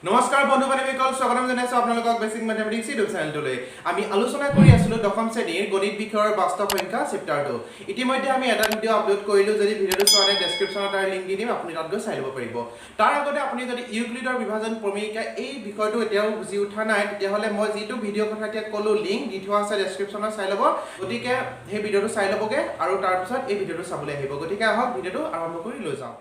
নমস্কাৰ বন্ধু বান্ধৱীসকল, স্বাগতম জনাইছো আপোনালোকক বেচিক মেথমেটিক্স ইউটিউব চেনেলটোলৈ। আমি আলোচনা কৰি আছিলোঁ দশম শ্ৰেণীৰ গণিত বিষয়ৰ বাস্তৱ সংখ্যা চেপ্টাৰটো। ইতিমধ্যে আমি এটা ভিডিঅ' আপলোড কৰিলোঁ। যদি ভিডিঅ'টো চোৱা নাই, ডেছক্ৰিপশ্যনত তাৰ লিংক দি দিম, আপুনি তাত গৈ চাই ল'ব পাৰিব। তাৰ আগতে আপুনি যদি ইউক্লিডৰ বিভাজন প্ৰমেয়িকা এই বিষয়টো এতিয়াও বুজি উঠা নাই, তেতিয়াহ'লে মই যিটো ভিডিঅ'ৰ কথা এতিয়া ক'লোঁ, লিংক দি থোৱা আছে ডেছক্ৰিপশ্যনত, চাই ল'ব। গতিকে সেই ভিডিঅ'টো চাই ল'বগৈ আৰু তাৰপিছত এই ভিডিঅ'টো চাবলৈ আহিব। গতিকে আহক, ভিডিঅ'টো আৰম্ভ কৰি লৈ যাওঁ।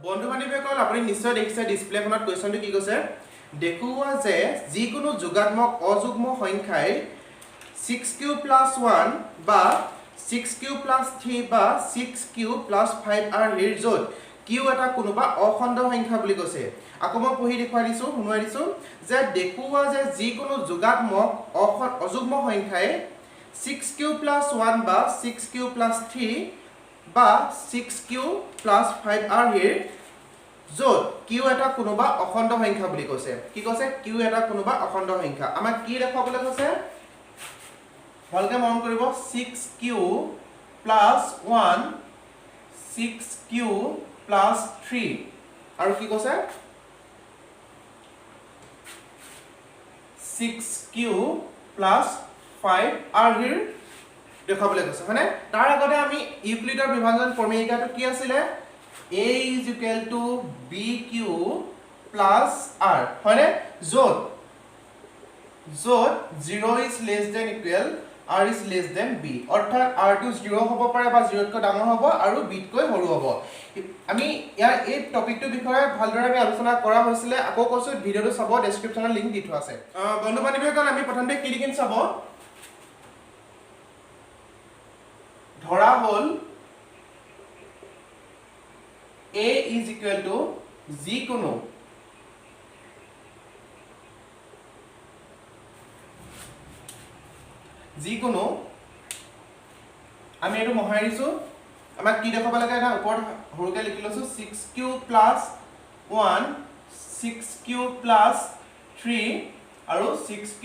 বন্ধু বান্ধৱীসকল, আপুনি নিশ্চয় দেখিছে ডিছপ্লেখনত কুৱেশ্যনটো কি কৈছে। দেখুওৱা যে যিকোনো যোগাত্মক অযুগ্ম সংখ্যাই 6q + 1 বা 6q + 3 বা 6q + 5 আৰ্হিৰ, য'ত কিউ এটা কোনোবা অখণ্ড সংখ্যা বুলি কৈছে। আকৌ মই পঢ়ি দেখুৱাই দিছোঁ, শুনোৱাই দিছোঁ যে দেখুওৱা যে যিকোনো যোগাত্মক অযুগ্ম সংখ্যাই 6q + 1 বা 6q + 3 বা 6q + 5 আৰ্হিৰ, য'ত কিউ এটা কোনোবা অখণ্ড সংখ্যা বুলি কৈছে। কি কৈছে? কিউ এটা কোনোবা অখণ্ড সংখ্যা। আমাক কি দেখুৱাবলৈ কৈছে, ভালকে মন কৰিব। 6q + 1, 6q + 3 আৰু কি কৈছে, 6q + 5 আৰ্হিৰ দেখুৱাবলৈ কৈছে, হয়নে? তাৰ আগতে আমি ইউক্লিডৰ বিভাজন প্ৰমেয়িকাটো কি আছিলে? A is equal to b q plus r, হয়নে? য'ত 0 is less than equal r is less than b, অৰ্থাৎ আৰটো জিৰ' হ'ব পাৰে বা জিৰ'তকৈ ডাঙৰ হ'ব আৰু বিতকৈ সৰু হ'ব। আমি ইয়াৰ এই টপিকটোৰ বিষয়ে ভালদৰে আমি আলোচনা কৰা হৈছিলে। আকৌ কৈছোঁ, ভিডিঅ'টো চাব, ডেছক্ৰিপশ্যনত লিংক দি থোৱা আছে। বন্ধু বান্ধৱীসকল, আমি প্ৰথমতে কি লিখিম চাব। ধৰা হ'ল a is equal to যিকোনো, আমি এইটো মোহাৰি দিছোঁ। আমাক কি দেখুৱাব লাগে? এটা ওপৰত সৰুকৈ লিখি লৈছোঁ, 6q + 1, 6q + 3 আৰু 6q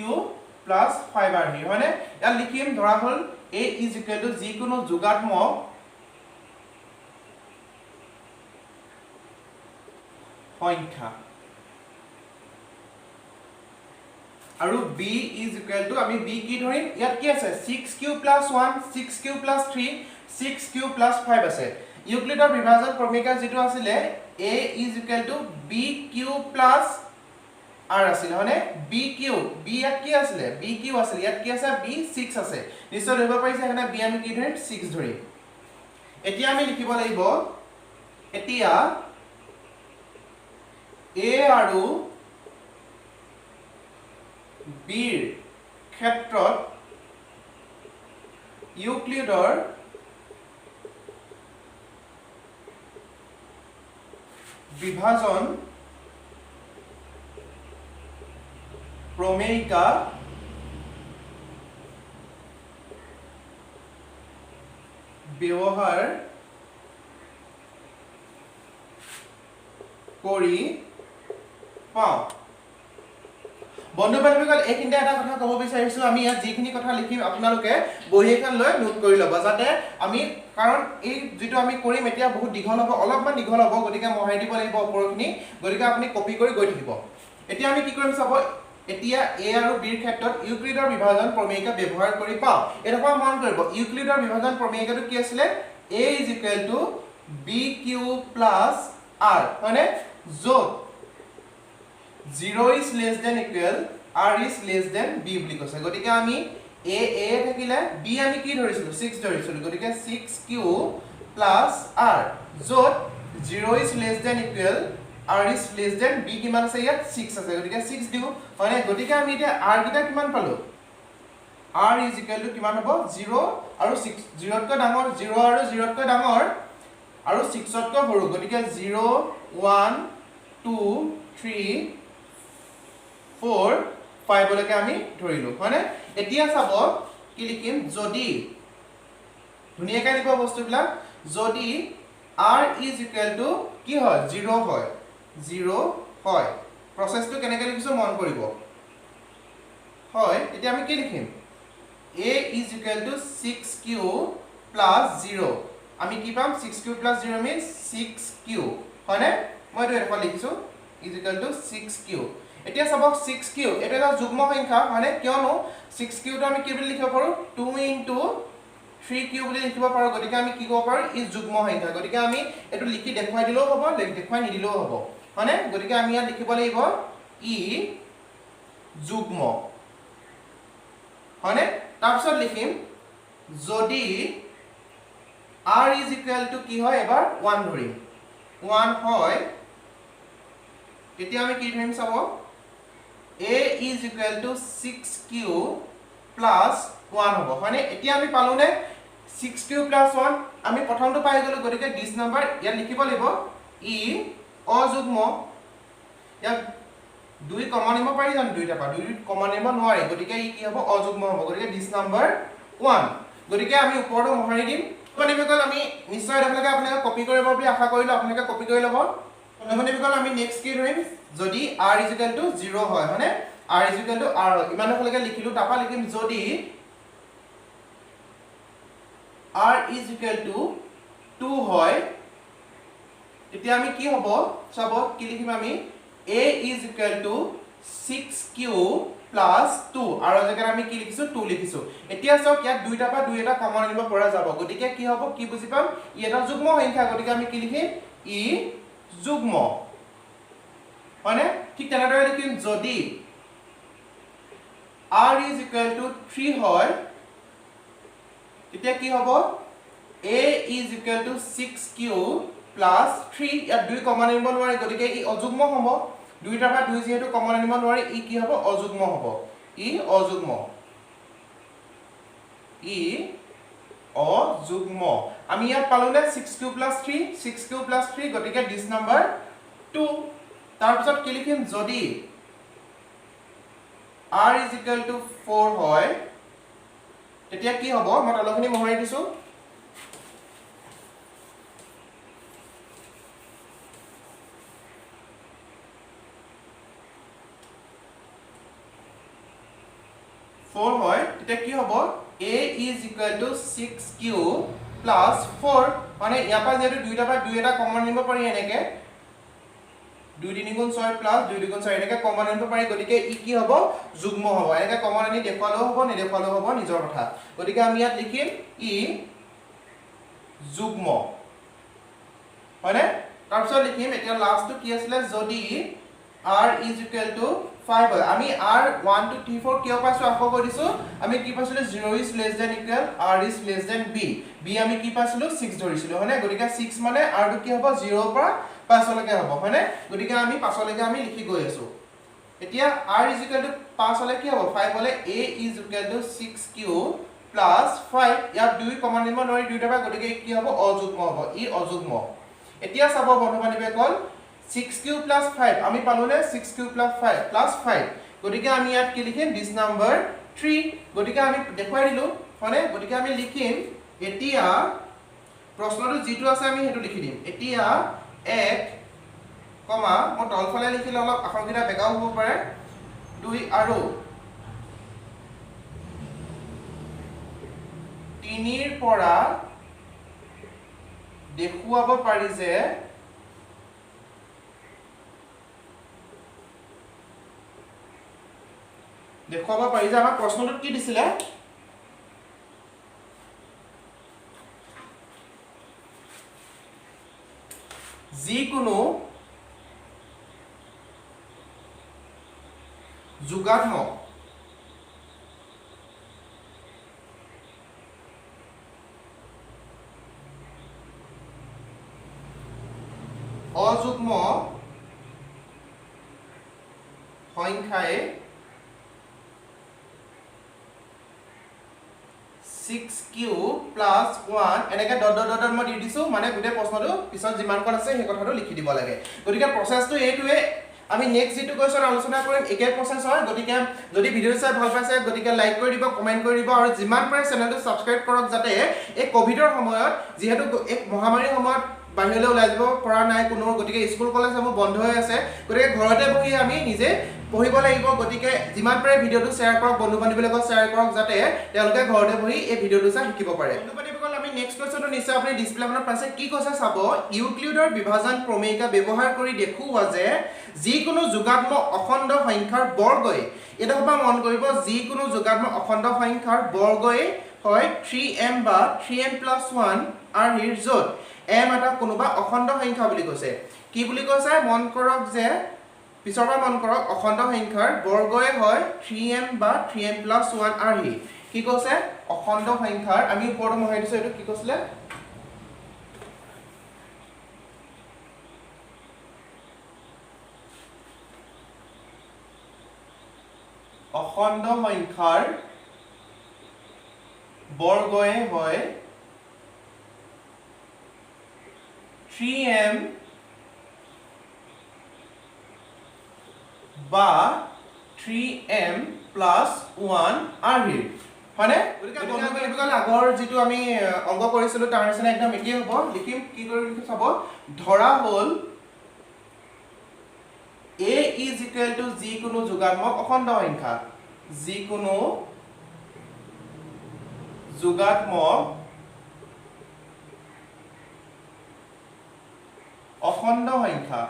+ 5 আৰ্হি, হয়নে? ইয়াত লিখিম, ধৰা হ'ল a is equal to যিকোনো যোগাত্মক সংখ্যা আৰু b is equal to, আমি b কি ধৰিম? ইয়াত কি আছে? 6q + 1, 6q + 3, 6q + 5 আছে। ইউক্লিডৰ বিভাজন প্ৰমেয়িকা যিটো আছিলে, a is equal to b q plus r আছিলে, হয়নে? বি কিউ, বি ইয়াত কি আছিলে? বি কিউ আছিলে। ইয়াত কি আছে? বি ছিক্স আছে। নিশ্চয় ধৰিব পাৰিছে। সেইকাৰণে বি আমি কি ধৰিম? ছিক্স ধৰিম। এতিয়া আমি লিখিব লাগিব, এতিয়া এ আৰু বিৰ ক্ষেত্ৰত ইউক্লিডৰ বিভাজন প্ৰমেয়িকা ব্যৱহাৰ কৰি পাওঁ। বন্ধু বান্ধৱীসকল, এইখিনিতে এটা কথা ক'ব বিচাৰিছোঁ। আমি ইয়াত যিখিনি কথা লিখিম, আপোনালোকে বহী এখন লৈ নোট কৰি ল'ব, যাতে আমি, কাৰণ এই যিটো আমি কৰিম এতিয়া বহুত দীঘল হ'ব, অলপমান দীঘল হ'ব, গতিকে মোহাৰি দিব লাগিব ওপৰখিনি। গতিকে আপুনি কপি কৰি গৈ থাকিব। এতিয়া আমি কি কৰিম চাব। এতিয়া এ আৰু বিৰ ক্ষেত্ৰত ইউক্লিডৰ বিভাজন প্ৰমেয়িকা ব্যৱহাৰ কৰি পাওঁ। এইডোখৰ মন কৰিব, ইউক্লিডৰ বিভাজন প্ৰমেয়িকাটো কি আছিলে? A is equal to b q plus r, হয়নে? য'ত 0 is less than equal r is less than b বুলি কৈছে। গতিকে আমি এ এ থাকিলে, বি আমি কি ধৰিছিলোঁ? ছিক্স ধৰিছিলোঁ। গতিকে 6q + r, য'ত 0 is less than equal r is less than b। কিমান আছে ইয়াত? ছিক্স আছে, গতিকে ছিক্স দিওঁ, হয়নে? গতিকে আমি এতিয়া আৰ কেইটা কিমান পালোঁ? আৰ is equal to কিমান হ'ব? জিৰ' আৰু ছিক্স, জিৰ'তকৈ ডাঙৰ, জিৰ' আৰু জিৰ'তকৈ ডাঙৰ আৰু ছিক্সতকৈ সৰু। গতিকে 0, 1, 2, 3, 4, 5লৈকে আমি ধৰিলোঁ, হয়নে? এতিয়া চাব কি লিখিম। যদি, ধুনীয়াকৈ লিখিব বস্তুবিলাক, যদি আৰ is equal to কি হয়? জিৰ' হয়, জিৰ' হয়। প্ৰচেছটো কেনেকৈ লিখিছোঁ মন কৰিব। হয়, তেতিয়া আমি কি লিখিম? A is equal to 6q + 0। আমি কি পাম? Six q plus zero means six q, হয়নে? মই এইটো এডোখৰ লিখিছোঁ, is equal to six q. এতিয়া চাব ছিক্স কিউ এইটো এটা যুগ্ম সংখ্যা, হয়নে? কিয়নো ছিক্স কিউটো আমি কি বুলি লিখিব পাৰোঁ? টু ইনটু থ্ৰী কিউ বুলি লিখিব পাৰোঁ। গতিকে আমি কি ক'ব পাৰোঁ? ই যুগ্ম সংখ্যা। গতিকে আমি এইটো লিখি দেখুৱাই দিলেও হ'ব, দেখুৱাই নিদিলেও হ'ব, হয়নে? গতিকে আমি ইয়াত লিখিব লাগিব ই যুগ্ম, হয়নে? তাৰপিছত লিখিম যদি আৰ is equal to কি হয়, এবাৰ ওৱান ধৰিম, ওৱান হয় তেতিয়া আমি কি ধৰিম চাব, a is equal to six q plus one হ'ব, হয়নে? এতিয়া আমি পালোনে ছিক্স কিউ প্লাছ ওৱান? আমি প্ৰথমটো পাই গ'লো। গতিকে দিছ নাম্বাৰ ইয়াত লিখিব লাগিব ই অযুগ্ম। ইয়াত দুই কমন আনিব পাৰি জানো? দুইটাৰ পৰা দুই কমন আনিব নোৱাৰি, গতিকে ই কি হ'ব? অযুগ্ম হ'ব। গতিকে দিছ নাম্বাৰ ওৱান। গতিকে আমি ওপৰটো মোহাৰি দিম। বন্ধুসকল, আমি নিশ্চয় এডোখৰলৈকে আপোনালোকে কপি কৰিব বুলি আশা কৰিলোঁ, আপোনালোকে কপি কৰি ল'ব। বন্ধুসকল, আমি নেক্সট কি ধৰিম? যদি r is equal to zero হয়, হয়নে? R is equal to r হয়, ইমানডোখৰলৈকে লিখিলোঁ। তাৰপৰা লিখিম যদি r is equal to two হয় তেতিয়া আমি কি হ'ব চাব, কি লিখিম আমি? A is equal to six q plus two, আৰু জেগাত আমি কি লিখিছোঁ? টু লিখিছোঁ। এতিয়া চাওক ইয়াত দুইটাৰ পৰা দুই এটা কমন আনিব পৰা যাব। গতিকে কি হ'ব, কি বুজি পাম? ই এটা যুগ্ম সংখ্যা। গতিকে আমি কি লিখিম? ই যুগ্ম, হয়নে? ঠিক তেনেদৰে লিখিম যদি r is equal to three হয় তেতিয়া কি হ'ব? A is equal to six q plus three, ইয়াত দুই কমন আনিব নোৱাৰি, গতিকে ই অযুগ্ম হ'ব। দুইটাৰ পৰা দুই যিহেতু কমন আনিব নোৱাৰি, ই কি হ'ব? অযুগ্ম হ'ব। ই অযুগ্ম, ই অযুগ্ম। আমি ইয়াত পালোনে six q plus three, six q plus three, গতিকে দিছ নাম্বাৰ টু। তাৰপিছত কি লিখিম? যদি r is equal to four হয় তেতিয়া কি হ'ব? মই তলখিনি মোহাৰি দিছোঁ। ফ'ৰ হয় তেতিয়া কি হ'ব? A is equal to six q plus four, মানে ইয়াৰ পৰা যিহেতু দুইটাৰ পৰা দুই এটা কমন আনিব পাৰি, এনেকে দুই তিনি গুণ ছয় প্লাছ দুই দুগুণ চাৰি, এনেকে কমন আনিব পাৰি। গতিকে ই কি হ'ব? যুগ্ম হ'ব। এনেকে কমন আনি দেখুৱালেও হ'ব, নেদেখুৱালেও হ'ব, নিজৰ কথা। গতিকে আমি ইয়াত লিখিম ই যুগ্ম, হয়নে? তাৰপিছত লিখিম এতিয়া লাষ্টটো কি আছিলে? যদি r is equal to five হয়। আমি r one two three four কিয় পাইছোঁ আকৌ কৈ দিছোঁ। আমি কি পাইছিলোঁ? Zero is less than equal r is less than b. B আমি কি পাইছিলোঁ? ছিক্স ধৰিছিলোঁ, হয়নে? গতিকে ছিক্স মানে আৰটো কি হ'ব? জিৰ'ৰ পৰা পাঁচলৈকে হ'ব, হয়নে? গতিকে আমি পাঁচলৈকে আমি লিখি গৈ আছোঁ। এতিয়া আৰ is equal to পাঁচ হ'লে কি হ'ব? ফাইভ হ'লে a is equal to six q plus five, ইয়াত দুই কমন আনিব নোৱাৰি দুইটাৰ পৰা, গতিকে কি হ'ব? অযুগ্ম হ'ব, ই অযুগ্ম। এতিয়া চাব বন্ধু বান্ধৱীসকল, ছিক্স কিউ প্লাছ ফাইভ আমি পালোনে? Six q plus five plus five, গতিকে আমি ইয়াত কি লিখিম? দিছ নাম্বাৰ থ্ৰী। গতিকে আমি দেখুৱাই দিলোঁ, হয়নে? গতিকে আমি লিখিম এতিয়া প্ৰশ্নটো যিটো আছে আমি সেইটো লিখি দিম। এতিয়া এক কমা, মই তলফালে লিখিলে অলপ আখৰকেইটা বেকাও হ'ব পাৰে, দুই আৰু তিনিৰ পৰা দেখুৱাব পাৰি যে আমাৰ প্ৰশ্নটোত কি দিছিলে? যিকোনো যোগাত্মক অযুগ্ম সংখ্যাই ছিক্স কিউ প্লাছ ওৱান, এনেকৈ ডট ডট ডট মই দি দিছোঁ, মানে গোটেই প্ৰশ্নটো পিছত যিমানকণ আছে সেই কথাটো লিখি দিব লাগে। গতিকে প্ৰচেছটো এইটোৱে। আমি নেক্সট যিটো কুৱেশ্যন আলোচনা কৰিম একে প্ৰচেছ হয়। গতিকে যদি ভিডিঅ'টো চাই ভাল পাইছে গতিকে লাইক কৰি দিব, কমেণ্ট কৰি দিব, আৰু যিমান পাৰে চেনেলটো ছাবস্ক্ৰাইব কৰক, যাতে এই ক'ভিডৰ সময়ত, যিহেতু এই মহামাৰীৰ সময়ত বাহিৰলৈ ওলাই যাব পৰা নাই কোনো, গতিকে স্কুল কলেজসমূহ বন্ধ হৈ আছে, গতিকে ঘৰতে বহি আমি নিজে পঢ়িব লাগিব। গতিকে যিমান পাৰে ভিডিঅ'টো শ্বেয়াৰ কৰক, বন্ধু বান্ধৱীৰ লগত শ্বেয়াৰ কৰক, যাতে তেওঁলোকে ঘৰতে বহি এই ভিডিঅ'টো চাই শিকিব পাৰে। বন্ধু বান্ধৱীসকল, আমি নেক্সট কুৱেশ্যনটো নিশ্চয় আপুনি ডিছপ্লেখনত পাইছে। কি কৈছে চাব, ইউক্লিডৰ বিভাজন প্ৰমেয়িকা ব্যৱহাৰ কৰি দেখুওৱা যে যিকোনো যোগাত্মক অখণ্ড সংখ্যাৰ বৰ্গই, এইডোখৰ পৰা মন কৰিব, যিকোনো যোগাত্মক অখণ্ড সংখ্যাৰ বৰ্গই হয় 3m বা 3m plus 1 আৰ্হিৰ, য'ত m এটা কোনোবা অখণ্ড সংখ্যা বুলি কৈছে। কি বুলি কৈছে মন কৰক, যে পিছৰ পৰা মন কৰক, অখণ্ড সংখ্যাৰ বৰ্গই হয় 3m বা 3m plus 1 আৰ্হি। কি কৈছে? অখণ্ড সংখ্যাৰ, আমি ওপৰতো মহাই দিছো, এইটো কি কৈছিলে? অখণ্ড সংখ্যাৰ বৰ্গই হয় 3m বা 3m plus 1 আৰ্হিৰ, হয়নে? গতিকে বন্ধুসকল, আগৰ যিটো আমি অংক কৰিছিলোঁ তাৰ নিচিনা একদম একেই হ'ব। লিখিম কি কৰি লিখিম চাব, ধৰা হ'ল a is equal to যিকোনো যোগাত্মক অখণ্ড সংখ্যা, যিকোনো যোগাত্মক অখণ্ড সংখ্যা,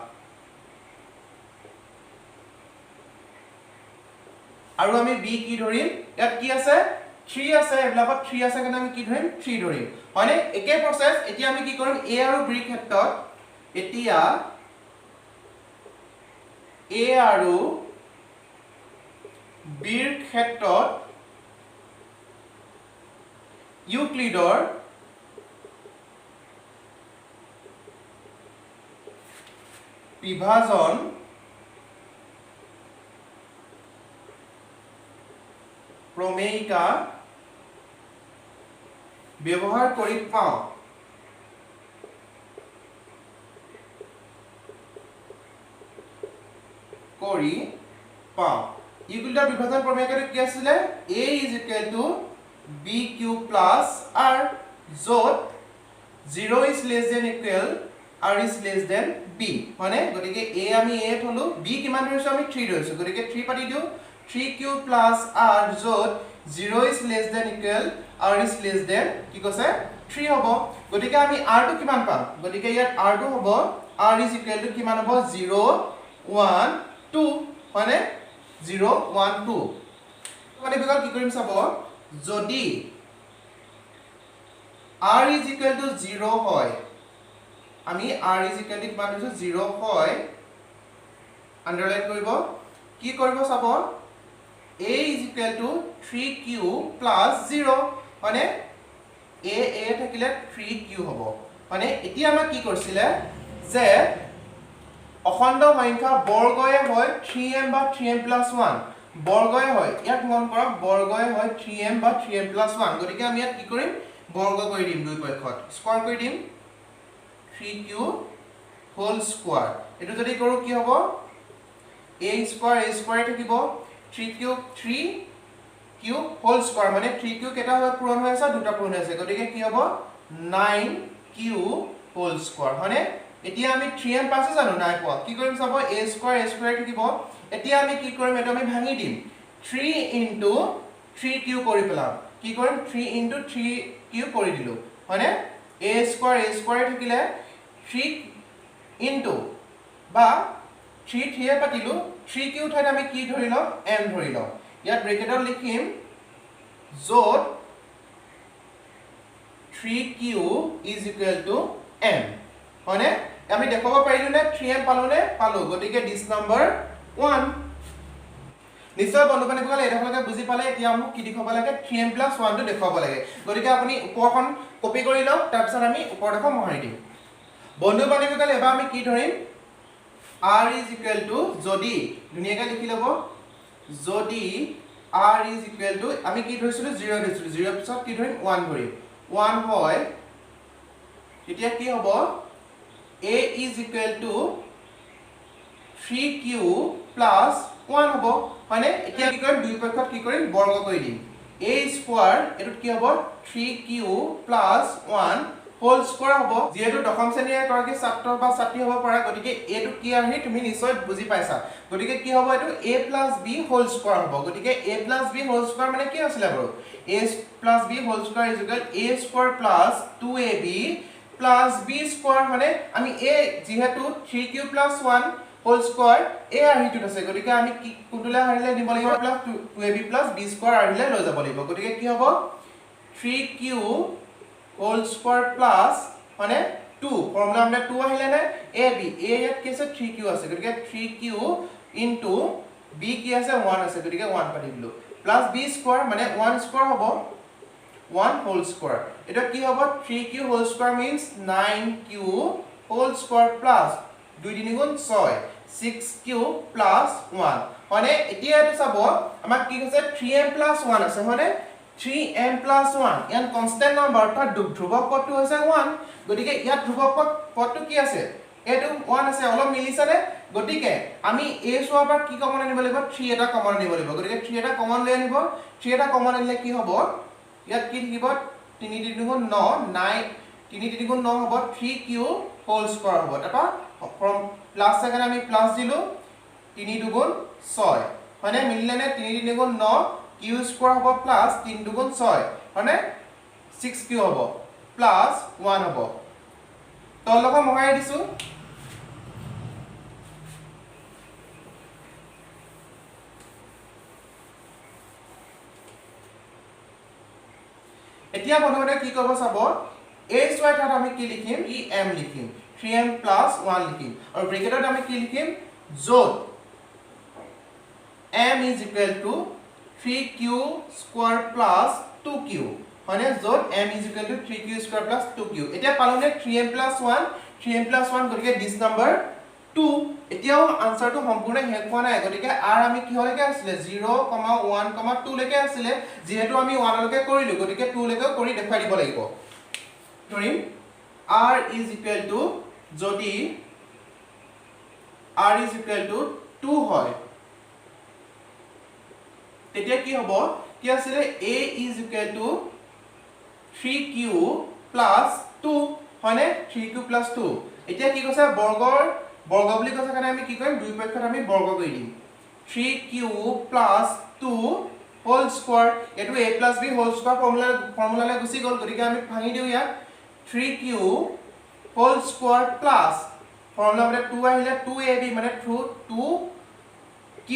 আৰু আমি b কি ধৰিম? ইয়াত কি আছে? 3 আছে, এইবিলাকত 3 আছে কাৰণে আমি কি ধৰিম? 3 ধৰিম, হয়নে? একে প্ৰচেছ। এতিয়া আমি কি কৰিম? a আৰু b ৰ ক্ষেত্ৰত, এতিয়া a আৰু b ৰ ক্ষেত্ৰত ইউক্লিডৰ বিভাজন প্ৰমেয়িকা ব্যৱহাৰ কৰি পাওঁ। ইউক্লিডৰ বিভাজন প্ৰমেয়িকাটো কি আছিলে? a is equal to b q plus r, য'ত 0 is less than equal r is less than b, হয়নে? গতিকে a আমি a থলো, b কিমান ধৰিছো? আমি 3 ধৰিছো, গতিকে 3 পাতি দিওঁ, 3q plus r, য'ত 0 is less than equal r is less than কি কৈছে 3 হ'ব। গতিকে আমি r টো কিমান পাম? গতিকে ইয়াত r টো হ'ব r is equal to কিমান হ'ব? 0 1 2, হয়নে? 0 1 2। মানে বিকল কি কৰিম চাব, যদি r is equal to 0 হয়, আমি r is equal to কিমান ধৰিছো? 0 হয়, আন্ডাৰলাইন কৰিব, কি কৰিব চাব, a is equal to 3q plus 0, হয়নে? a থাকিলে 3q হ'ব, হয়নে? এতিয়া আমাক কি কৰিছিলে যে অখণ্ড সংখ্যা বৰ্গয়ে হয় 3m বা 3m plus 1, বৰ্গয়ে হয়, ইয়াত মন কৰক, বৰ্গয়ে হয় 3m বা 3m plus 1। গতিকে আমি ইয়াত কি কৰিম? বৰ্গ কৰি দিম, দুই পক্ষত স্কোৱাৰ কৰি দিম, 3q whole square. এইটো যদি কৰোঁ কি হ'ব? a square a square থাকিব, 3q 3q whole square, মানে 3q কেইটা হয় পূৰণ হৈ আছে? দুটা পূৰণ হৈ আছে, গতিকে কি হ'ব? 9q whole square, হয়নে? এতিয়া আমি 3m পাইছো জানো? নাই পোৱা। কি কৰিম চাব, a square a square থাকিব। এতিয়া আমি কি কৰিম? এইটো আমি ভাঙি দিম, 3 into 3q কৰি পেলাম। কি কৰিম? 3 into 3q কৰি দিলো, হয়নে? a square a square থাকিলে 3 into বা 3 3 পাতিলো, 3q ঠাইত আমি কি ধৰি লওঁ? m ধৰি লওঁ। ইয়াত ব্ৰেকেটত লিখিম য'ত 3q is equal to m, হয়নে? আমি দেখুৱাব পাৰিলো নে? 3m পালো নে? পালো। গতিকে দিছ নাম্বাৰ 1। নিশ্চয় বন্ধু বান্ধৱীসকলে এইডোখৰলৈকে বুজি পালে। এতিয়া মোক কি দেখুৱাব লাগে? 3m plus 1 টো দেখুৱাব লাগে। গতিকে আপুনি ওপৰখন কপি কৰি লওক, তাৰপিছত আমি ওপৰডোখৰ মোহাৰি দিম। বন্ধু বান্ধৱীসকলে এবাৰ আমি কি ধৰিম? r is equal to, যদি ধুনীয়াকৈ লিখি ল'ব, যদি r is equal to আমি কি ধৰিছিলো? 0 ধৰিছিলো, 0 পিছত কি ধৰিম? 1 ধৰিম। 1 হয় তেতিয়া কি হ'ব? a is equal to 3q plus 1 হ'ব, হয়নে? এতিয়া কি কৰিম? দুই পক্ষত কি কৰিম? বৰ্গ কৰি দিম। a square, এটোত কি হ'ব? 3q plus 1 হোল স্কোৱাৰ হ'ব। যিহেতু দশম শ্ৰেণীৰ এগৰাকী ছাত্ৰ বা ছাত্ৰী হ'ব পাৰা, গতিকে এইটো কি আৰ্হি তুমি নিশ্চয় বুজি পাইছা। গতিকে কি হ'ব এইটো a plus b whole square হ'ব। গতিকে a plus b whole square মানে কি আছিলে বাৰু? A plus b whole square is equal a square plus 2ab plus b square. মানে আমি এ যিহেতু 3q plus 1 whole square এই আৰ্হিটোত আছে, গতিকে আমি কি কোনটোলৈ আৰ্হিলৈ নিব লাগিব? Plus 2ab plus b square আৰ্হিলৈ লৈ যাব লাগিব। গতিকে কি হ'ব? 3q whole square plus মানে 2 ফৰ্মুলা মানে 2 আহিলে নে? এ বি, এ ইয়াত কি আছে? 3q আছে, গতিকে 3q into B কি আছে? 1 আছে, গতিকে 1 পাতি দিলোঁ। প্লাছ বি স্কোৱাৰ মানে 1 স্কোৱাৰ হ'ব, 1 হোল স্কোৱাৰ। এটা কি হ'ব? 3q whole square means 9q whole square plus 2 3 গুণ 6, 6q plus 1 হয়নে? এতিয়া এইটো চাব, আমাক কি কৈছে? 3m plus 1 আছে, হয়নে? 3m plus 1 ইয়াত কনষ্টেণ্ট নাম্বাৰ অৰ্থাৎ ধ্ৰুৱক পদটো হৈছে 1। গতিকে ইয়াত ধ্ৰুৱক পদটো কি আছে? এইটো 1 আছে, অলপ মিলিছেনে? গতিকে আমি এই চোৱাৰ পৰা কি কমন আনিব লাগিব? 3 এটা কমন আনিব লাগিব। গতিকে 3 এটা কমন লৈ আনিব। 3 এটা কমন আনিলে কি হ'ব? ইয়াত কি থাকিব? 3 3 গুণ 9, 9 3 3 গুণ 9 হ'ব, 3q whole square হ'ব। তাৰপৰা প্লাছ কাৰণে আমি প্লাছ দিলোঁ, 3 2 গুণ 6 হয়নে? মিলিলেনে? 3 3 গুণ 9 কিউ স্কোৱাৰ হ'ব প্লাছ 3 2 গুণ 6 হয়নে? 6q হ'ব প্লাছ 1 হ'ব। তলডোখৰ মহাই দিছোঁ। এতিয়া বন্ধুসকলে কি কৰিব চাব, এই চোৱাৰ তাত আমি কি লিখিম? ই এম লিখিম, 3m plus 1 লিখিম আৰু ব্ৰেকেটত আমি কি লিখিম? য'ত m is equal to 3q square plus 2q হয়নে? য'ত m is equal to 3q square plus 2q। এতিয়া পালোনে 3m plus 1, 3m plus 1, গতিকে দিছ নাম্বাৰ 2। এতিয়াও আনচাৰটো সম্পূৰ্ণ শেষ হোৱা নাই, গতিকে r আমি কিহলৈকে আছিলে? 0, 1, 2 লৈকে আছিলে। যিহেতু আমি 1 লৈকে কৰিলো, গতিকে 2 লৈকে কৰি দেখুৱাই দিব লাগিব। ধৰিম r is equal to, যদি r is equal to 2 হয় তেতিয়া কি হ'ব? কি আছিলে? a is equal to 3q plus 2 হয়নে? 3q plus 2। এতিয়া কি কৈছে? বৰ্গৰ বৰ্গ বুলি কৈছে কাৰণে আমি কি কৰিম? দুই পক্ষত আমি বৰ্গ কৰি দিম। 3q plus 2 whole square, এইটো a plus b whole square ফৰ্মুলালৈ গুচি গ'ল, গতিকে আমি ভাঙি দিওঁ ইয়াক। 3q whole square plus formula মানে 2 আহিলে 2ab মানে 2q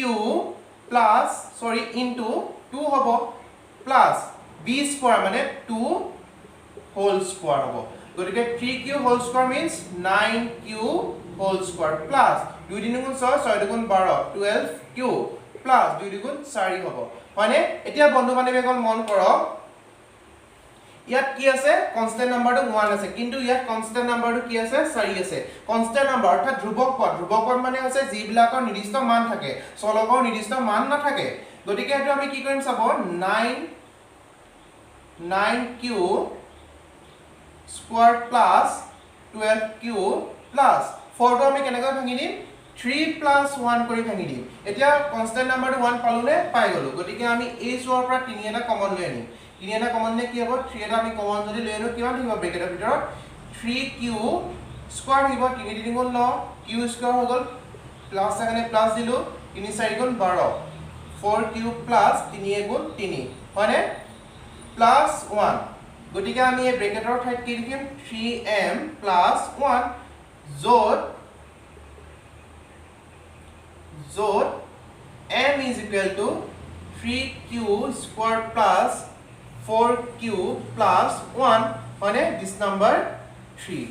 plus sorry into 2 হ'ব প্লাছ b square মানে 2 হোল স্কোৱাৰ হ'ব। গতিকে 3q whole square means 9q whole square plus 2 3 গুণ 6, 6 2 গুণ 12, 12q plus 2 2 গুণ 4 হ'ব, হয়নে? এতিয়া বন্ধু বান্ধৱীসকল মন কৰক, ইয়াত কি আছে? কনষ্টেণ্ট নাম্বাৰটো 1 আছে, কিন্তু ইয়াত কনষ্টেণ্ট নাম্বাৰটো কি আছে? 4 আছে। কনষ্টেণ্ট নাম্বাৰ অৰ্থাৎ ধ্ৰুৱক পদ, ধ্ৰুৱক পদ মানে হৈছে যিবিলাকৰ নিৰ্দিষ্ট মান থাকে, চলকৰ নিৰ্দিষ্ট মান নাথাকে। গতিকে এইটো আমি কি কৰিম চাব, 9q square plus 12q plus 4টো আমি কেনেকৈ ভাঙি দিম? 3 প্লাছ 1 কৰি ভাঙি দিম। এতিয়া কনষ্টেণ্ট নাম্বাৰটো 1 পালোনে? পাই গ'লো। গতিকে আমি এই চোৱাৰ পৰা 3 এটা কমন লৈ আনিম। 3 এটা কমন ল'লে কি হ'ব? 3 এটা আমি কমন যদি লৈ আনো কিমান থাকিব ব্ৰেকেটৰ ভিতৰত? 3q square থাকিব, 3 3 গুণ 9, q square হৈ গ'ল, প্লাছ কাৰণে প্লাছ দিলোঁ, 3 4 গুণ 12, 4q plus 3 গুণ 3 হয়নে? প্লাছ 1। গতিকে আমি এই ব্ৰেকেটৰ ঠাইত কি লিখিম? 3m plus 1, য'ত m is equal to 3q square plus 4q plus 1 হয়নে? দিছ নাম্বাৰ 3।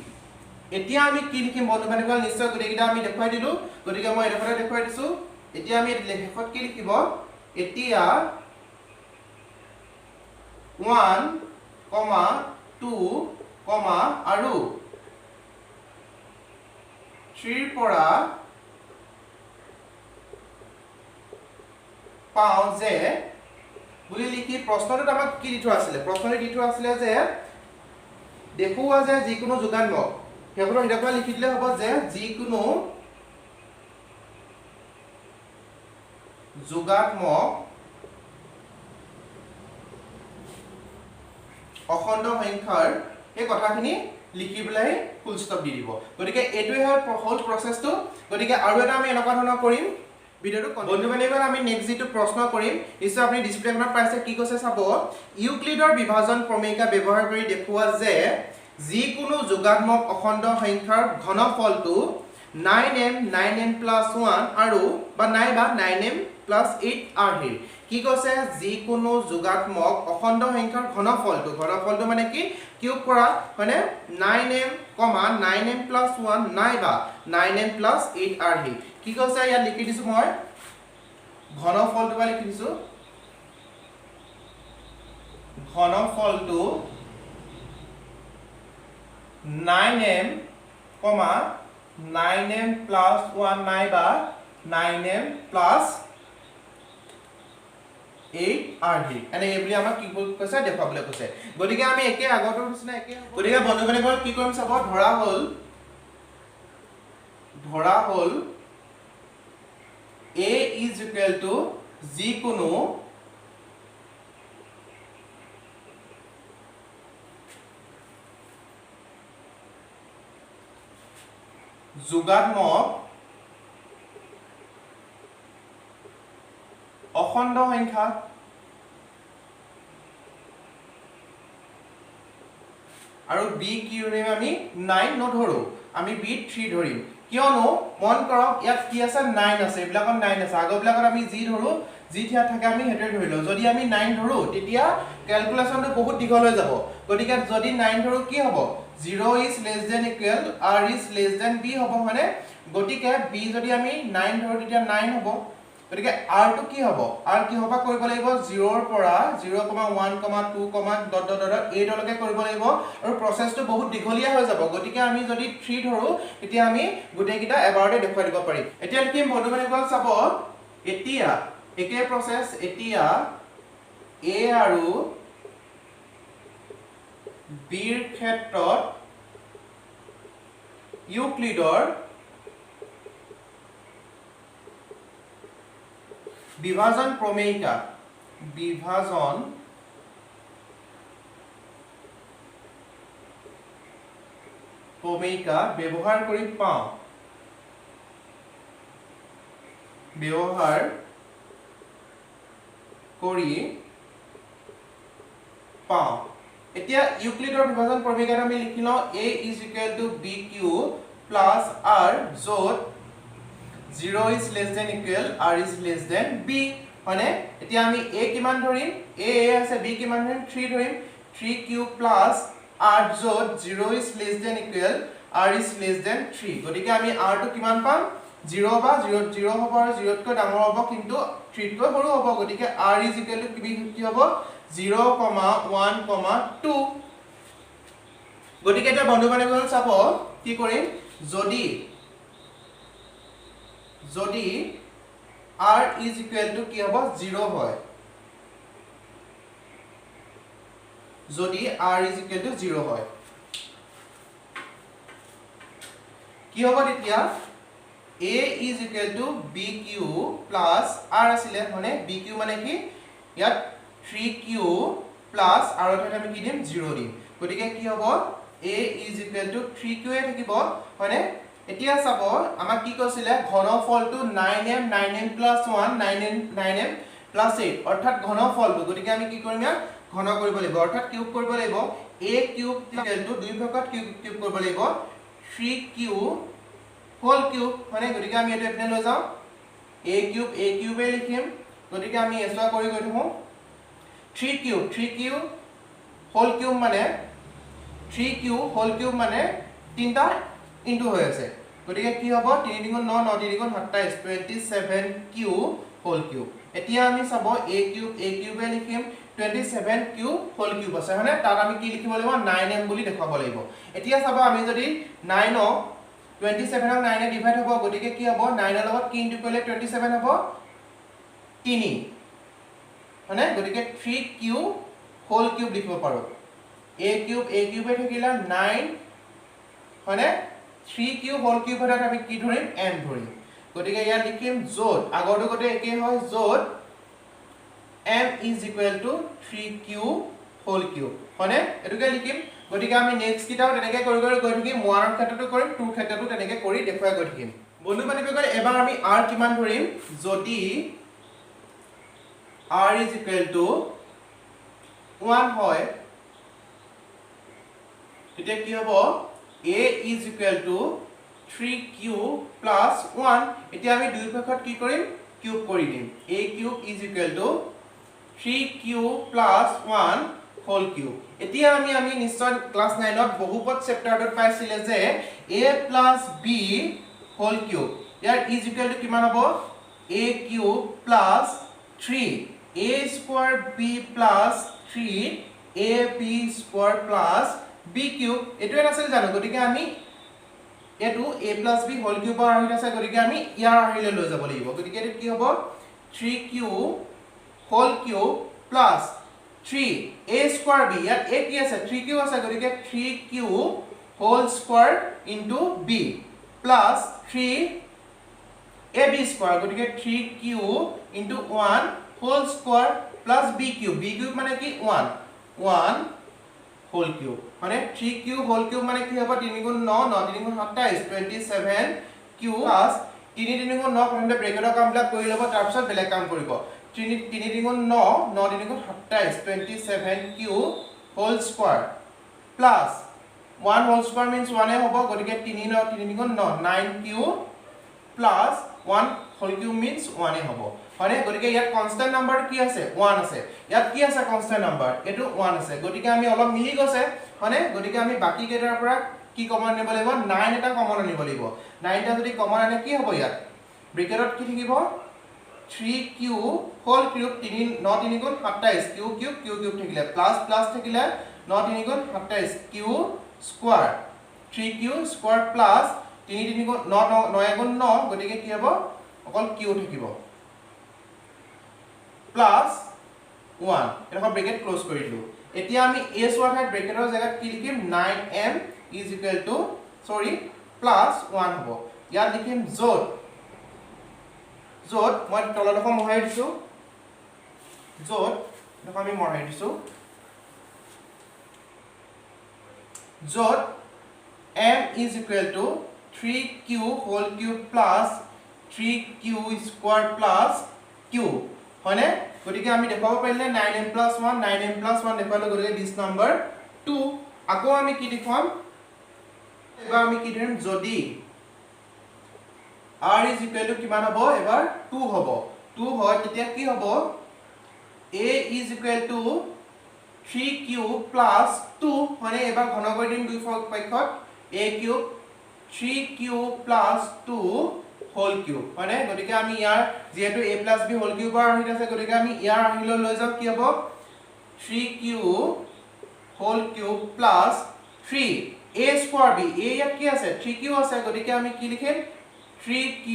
এতিয়া আমি কি লিখিম বন্ধু বান্ধৱীসকল? নিশ্চয় গোটেইকেইটা আমি দেখুৱাই দিলোঁ, গতিকে মই এডোখৰতে দেখুৱাই দিছোঁ। এতিয়া আমি শেষত কি লিখিব? এতিয়া 1, 2, আৰু 3ৰ পৰা পাওঁ যে বুলি লিখি প্ৰশ্নটোত আমাক কি দি থোৱা আছিলে? প্ৰশ্নটো দি থোৱা আছিলে যে দেখুওৱা যে যিকোনো যোগাত্মক, সেইখনৰ এনেকুৱা লিখি দিলে হ'ব যে যিকোনো যোগাত্মক অখণ্ড সংখ্যাৰ এই কথাখিনি লিখি পেলাই ফুল ষ্টপ দি দিব। গতিকে এইটোৱে হ'ল প্ৰচেছটো। গতিকে আৰু এটা আমি এনেকুৱা ধৰণৰ কৰিম ভিডিঅ'টো। বন্ধু বান্ধৱীসকল, আমি নেক্সট যিটো প্ৰশ্ন কৰিম নিশ্চয় আপুনি ডিছপ্লেখনত পাইছে, কি কৈছে চাব, ইউক্লিডৰ বিভাজন প্ৰমেয়িকা ব্যৱহাৰ কৰি দেখুওৱা যে যিকোনো যোগাত্মক অখণ্ড সংখ্যাৰ ঘনফলটো 9m 9m plus 1 আৰু বা নাইবা 9m plus 8 আৰ্হিৰ। কি কৈছে, যিকোনো যোগাত্মক অখণ্ড সংখ্যাৰ ঘনফলটো, ঘনফলটো মানে কি, কিউব কৰা, হয়নে, 9m, 9m plus 1 নাইবা 9m plus 8 আৰ্হি। কি কৈছে ইয়াত লিখি দিছো মই, ঘনফলটো বা লিখি দিছো, ঘনফলটো 9m, 9m plus 1 নাইবা 9m plus 8 আৰ্হি। এনে এই বুলি আমাক কি কৈছে দেখুৱাবলৈ কৈছে। গতিকে আমি একে আগৰটোৰ নিচিনা একে। গতিকে বন্ধু বান্ধৱীসকল কি কৰিম চাব, ধৰা হ'ল a is equal to যিকোনো যোগাত্মক অখণ্ড সংখ্যা আৰু বি কি ধৰিম, আমি 9 নধৰো, আমি বি 3 ধৰিম। কিয়নো মন কৰক ইয়াত কি আছে, 9 আছে, এইবিলাকত 9 আছে, আগৰবিলাকত আমি যি ধৰো যি থিয়াত থাকে আমি সেইটোৱে ধৰি লওঁ। যদি আমি 9 ধৰো তেতিয়া কেলকুলেশ্যনটো বহুত দীঘল হৈ যাব। গতিকে যদি 9 ধৰো কি হ'ব, 0 is less than equal r is less than b হ'ব, হয়নে। গতিকে বি যদি আমি 9 ধৰো তেতিয়া 9 হ'ব। গতিকে r টো কি হ'ব, r কি হ'ব কৰিব লাগিব, 0 ৰ পৰা 0, 1, 2, dot dot dot এইটোলৈকে কৰিব লাগিব আৰু প্ৰচেছটো বহুত দীঘলীয়া হৈ যাব। গতিকে আমি যদি 3 ধৰো তেতিয়া আমি গোটেইকেইটা এবাৰতে দেখুৱাই দিব পাৰিম। এতিয়া কি বন্ধু বান্ধৱীসকল চাব, এতিয়া একে প্ৰচেছ, এতিয়া a আৰু b ৰ ক্ষেত্ৰত ইউক্লিডৰ বিভাজন প্ৰমেয়িকা, বিভাজন প্ৰমেয়িকা ব্যৱহাৰ কৰি পাওঁ, ব্যৱহাৰ কৰি পাওঁ। এতিয়া ইউক্লিডৰ বিভাজন প্ৰমেয়িকাত আমি লিখি লওঁ a is equal to b q plus r, য'ত 0 is less than equal r is less than b, হয়নে। এতিয়া আমি a কিমান ধৰিম, a আছে, b কিমান ধৰিম, 3 ধৰিম, 3q plus r, য'ত 0 is less than equal r is less than 3। গতিকে আমি r টো কিমান পাম, 0 বা 0 0 হ'ব আৰু 0 তকৈ ডাঙৰ হ'ব কিন্তু 3 তকৈ সৰু হ'ব। গতিকে r is equal to কি হ'ব, 0, 1, 2। গতিকে এতিয়া বন্ধু বান্ধৱীসকল চাব কি কৰিম, যদি যদি r is equal to কি হ'ব, 0 হয়, যদি r is equal to 0 হয় কি হ'ব, তেতিয়া a is equal to bq plus r আছিলে, মানে bq মানে কি, ইয়াত 3q plus r ৰ ঠাইত আমি কি দিম, 0 দিম। গতিকে কি হ'ব, a is equal to 3q এ থাকিব, হয়নে। এতিয়া চাব আমাক কি কৈছিলে, ঘনফলটো 9m 9m plus 1 9m 9m plus 8, অৰ্থাৎ ঘনফলটো। গতিকে আমি কি কৰিম, ইয়াত ঘন কৰিব লাগিব, অৰ্থাৎ কিউব কৰিব লাগিব। a cube equal to দুই ভাগত কিউব কৰিব লাগিব, 3q whole cube, হয়নে। গতিকে আমি এইটো এপিনে লৈ যাওঁ, a cube a cube এ লিখিম। গতিকে আমি এচোৱা কৰি গৈ থাকোঁ, 3q 3q whole cube মানে 3q whole cube মানে তিনিটা ইনটু হৈ আছে। গতিকে কি হ'ব, 3 3 9 9 3 27, 27q whole cube. এতিয়া আমি চাব a cube a cube এ লিখিম, 27q whole cube আছে, হয়নে। তাত আমি কি লিখিব লাগিব, 9m বুলি দেখুৱাব লাগিব। এতিয়া চাব আমি যদি 9 27 9 এ ডিভাইড হ'ব, গতিকে কি হ'ব, 9 ৰ লগত কি ইনটু কৰিলে 27 হ'ব, 3, হয়নে। গতিকে 3q whole cube লিখিব পাৰো। a cube a cube এ থাকিলে 9, হয়নে। 3q whole cube হলে আমি কি ধৰিম, m ধৰিম। গতিকে ইয়াত লিখিম য'ত আগৰটো গতে একে হয়, য'ত m is equal to 3q whole cube, হয়নে। এটোকে লিখিম। গতিকে আমি নেক্সট কেইটাও তেনেকৈ কৰি কৰি গৈ থাকিম, ওৱানৰ ক্ষেত্ৰতো কৰিম, টুৰ ক্ষেত্ৰতো তেনেকৈ কৰি দেখুৱাই গৈ থাকিম। বন্ধু বান্ধৱীসকল, এবাৰ আমি আৰ কিমান ধৰিম? যদি r is equal to 1 হয়, তেতিয়া কি হ'ব? A is equal to 3q plus 1। এতিয়া আমি দুই পক্ষত কি কৰিম? কিউব কৰি দিম। A cube is equal to 3q plus 1 whole cube। এতিয়া আমি নিশ্চয় ক্লাছ 9ত বহুপদ চেপ্টাৰটোত পাইছিলে যে a plus b whole cube year is equal to কিমান হ'ব? A cube plus 3 a square b plus 3 a b square plus b cube। এইটোৱে নাছিল জানো? গতিকে আমি এইটো a plus b whole কিউবৰ আৰ্হিত আছে, গতিকে আমি ইয়াৰ আৰ্হিলৈ লৈ যাব লাগিব। গতিকে এইটো কি হ'ব? 3 q whole cube plus 3 a square b। ইয়াত এ কি আছে? থ্ৰী কিউ আছে, গতিকে 3 q whole square into b plus 3 a b square, গতিকে 3 q into 1 whole square plus b cube। b cube মানে কি? One, one whole cube. মানে থ্ৰী কিউ হোল কিউব মানে কি হ'ব? তিনি গুণ ন, ন তিনি গুণ 27, 27 কিউ প্লাছ তিনি তিনি গুণ ন। প্ৰথমতে ব্ৰেকেটৰ কামবিলাক কৰি ল'ব, তাৰপিছত বেলেগ কাম কৰিব। তিনি তিনি তিনি গুণ ন, ন তিনি গুণ 27, 27 q whole square plus 1 whole square means ওৱানে হ'ব। গতিকে তিনি ন, তিনি তিনি গুণ ন, 9 q plus 1 whole cube means ওৱানে হ'ব, হয়নে? গতিকে ইয়াত কনষ্টেণ্ট নাম্বাৰ কি আছে? ওৱান আছে। ইয়াত কি আছে কনষ্টেণ্ট নাম্বাৰ? এইটো ওৱান আছে। গতিকে আমি অলপ মিলি গৈছে, হয়নে? গতিকে আমি বাকী কেইটাৰ পৰা কি কমন আনিব লাগিব? নাইন এটা কমন আনিব লাগিব। নাইন এটা যদি কমন আনে কি হ'ব? ইয়াত ব্ৰেকেটত কি থাকিব? থ্ৰী কিউ হোল কিউব, তিনি ন তিনি গুণ 27, কিউ কিউব কিউ কিউব থাকিলে, প্লাছ প্লাছ থাকিলে, ন তিনি গুণ 27 q square, 3 q square plus তিনি তিনি গুণ ন, ন ন এগুণ ন, গতিকে কি হ'ব? অকল কিউ থাকিব, প্লাছ ওৱান। এডোখৰ ব্ৰেকেট ক্ল'জ কৰি দিলোঁ। এতিয়া আমি এ চোৱা ঠাইত ব্ৰেকেটৰ জেগাত কি লিখিম? 9 m is equal to, sorry, plus 1 হ'ব। ইয়াত লিখিম য'ত মই তলডোখৰ মোহাৰি দিছোঁ, য'ত এডোখৰ আমি মোহাৰি দিছোঁ, য'ত m is equal to 3 q whole cube plus 3 q square plus q, হয়নে? গতিকে আমি দেখুৱাব পাৰিলে 9 m plus 1, 9 m plus 1 দেখুৱালোঁ। গতিকে দিছ নাম্বাৰ 2। আকৌ আমি কি দেখুৱাম? এবাৰ আমি কি ধৰিম? যদি r is equal to কিমান হ'ব? এবাৰ 2 হ'ব। 2 হয় তেতিয়া কি হ'ব? A is equal to 3 q plus 2, হয়নে? এবাৰ ঘন কৰি দিম দুই পক্ষত। A cube 3 q plus 2 whole cube, হয়নে? গতিকে আমি ইয়াৰ যিহেতু a plus b whole কিউবৰ আৰ্হিত আছে, গতিকে আমি ইয়াৰ আৰ্হিলৈ লৈ যাওঁ। কি হ'ব? 3 q whole cube plus 3 a square b। a ইয়াত কি আছে? থ্ৰী কিউ আছে। গতিকে আমি কি লিখিম? 3 q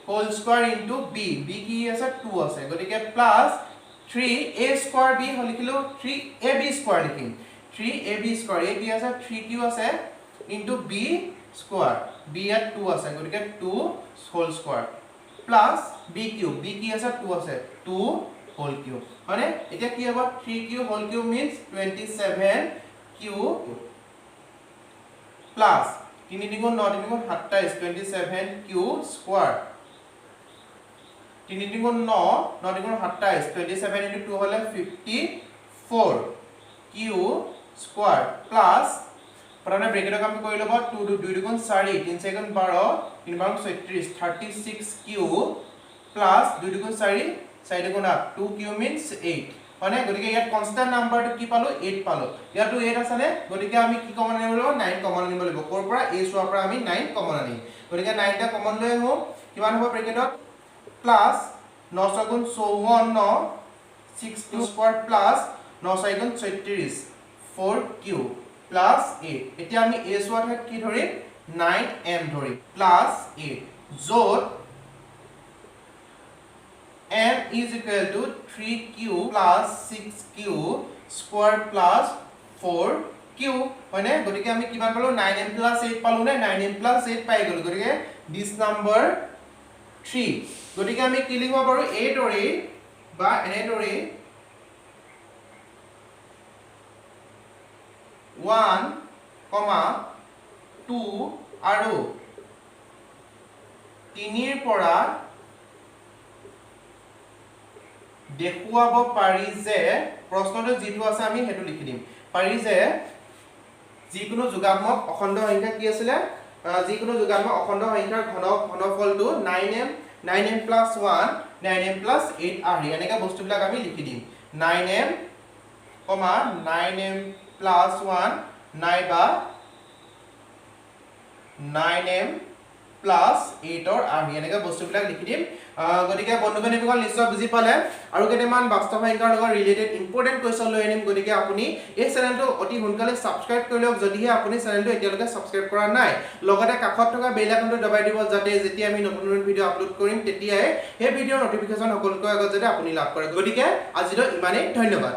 whole square into b। b কি আছে? টু আছে। গতিকে plus 3 a square b লিখিলোঁ, থ্ৰী এ বি স্কোৱাৰ লিখিম। 3 a b square, a কি আছে? থ্ৰী কিউ আছে, ইনটু বি স্কোৱাৰ, বি ইয়াত টু আছে, গতিকে 2 whole square plus b cube। b কি আছে? টু আছে, টু হোল কিউব, হয়নে? এতিয়া কি হ'ব? 3 q whole cube means 27 q plus তিনি তিনিগুণ ন, তিনি গুণ 27, 27 কিউ স্কোৱাৰ, তিনি তিনিগুণ ন, ন তিনিগুণ 27, 27 ইণ্টু টু হ'লে 54 কিউ স্কোৱাৰ প্লাছ, প্ৰথমতে ব্ৰেকেটৰ কাম কৰি ল'ব, টু দুই দুগুণ চাৰি, তিনি চাৰি গুণ 12, তিনি বাৰ 36, 36 কিউ প্লাছ দুই দুগুণ চাৰি, চাৰি দুগুণ আঠ, টু কিউ মিনছ এইট, হয়নে? গতিকে ইয়াত কনষ্টেণ্ট নাম্বাৰটো কি পালোঁ? এইট পালোঁ। ইয়াতো এইট আছেনে? গতিকে আমি কি কমন আনিব লাগিব? নাইন কমন আনিব লাগিব। ক'ৰ পৰা? এই চোৱাৰ পৰা আমি নাইন কমন আনিম। গতিকে নাইনটা কমন লৈ আহোঁ। কিমান হ'ব ব্ৰেকেটত? প্লাছ ন ছয় গুণ 54, ছিক্স কিউ স্কোৱাৰ প্লাছ ন চাৰি গুণ 36, ফ'ৰ কিউ প্লাছ এইট। এতিয়া আমি এ চোৱা ঠাইত কি ধৰিম? নাইন এম ধৰিম, প্লাছ এইট, য'ত m is equal to 3q plus 6q square plus 4q, হয়নে? গতিকে আমি কিমান পালো? 9m plus 8 পালো নে? 9m plus 8 পাই গলো। গতিকে দিছ নাম্বাৰ 3। গতিকে আমি কি লিখিব পাৰো? এইদৰেই বা এনেদৰেই 1, 2 আৰু 3ৰ পৰা দেখুৱাব পাৰি যে, প্ৰশ্নটো যিটো আছে আমি সেইটো লিখি দিম, পাৰি যে যিকোনো যোগাত্মক অখণ্ড সংখ্যা কি আছিলে, যিকোনো যোগাত্মক অখণ্ড সংখ্যাৰ ঘনফলটো 9m, 9m plus 1, 9m plus 8 আৰ্হি, এনেকৈ বস্তুবিলাক আমি লিখি দিম। 9m, 9m plus 1 নাইবা 9m plus 8ৰ আৰ্হি, এনেকৈ বস্তুবিলাক লিখি দিম। গতিকে বন্ধু বান্ধৱীসকল নিশ্চয় বুজি পালে। আৰু কেইটামান বাস্তৱ সংখ্যাৰ লগত ৰিলেটেড ইম্পৰ্টেণ্ট কুৱেশ্যন লৈ আনিম, গতিকে আপুনি এই চেনেলটো অতি সোনকালে ছাবস্ক্ৰাইব কৰি লওক যদিহে আপুনি চেনেলটো এতিয়ালৈকে ছাবস্ক্ৰাইব কৰা নাই। লগতে কাষত থকা বেল আইকনটো দবাই দিব, যাতে যেতিয়া আমি নতুন নতুন ভিডিঅ' আপলোড কৰিম তেতিয়াই সেই ভিডিঅ'ৰ নটিফিকেশ্যন সকলোতকৈ আগত যাতে আপুনি লাভ কৰে। গতিকে আজিলৈ ইমানেই, ধন্যবাদ।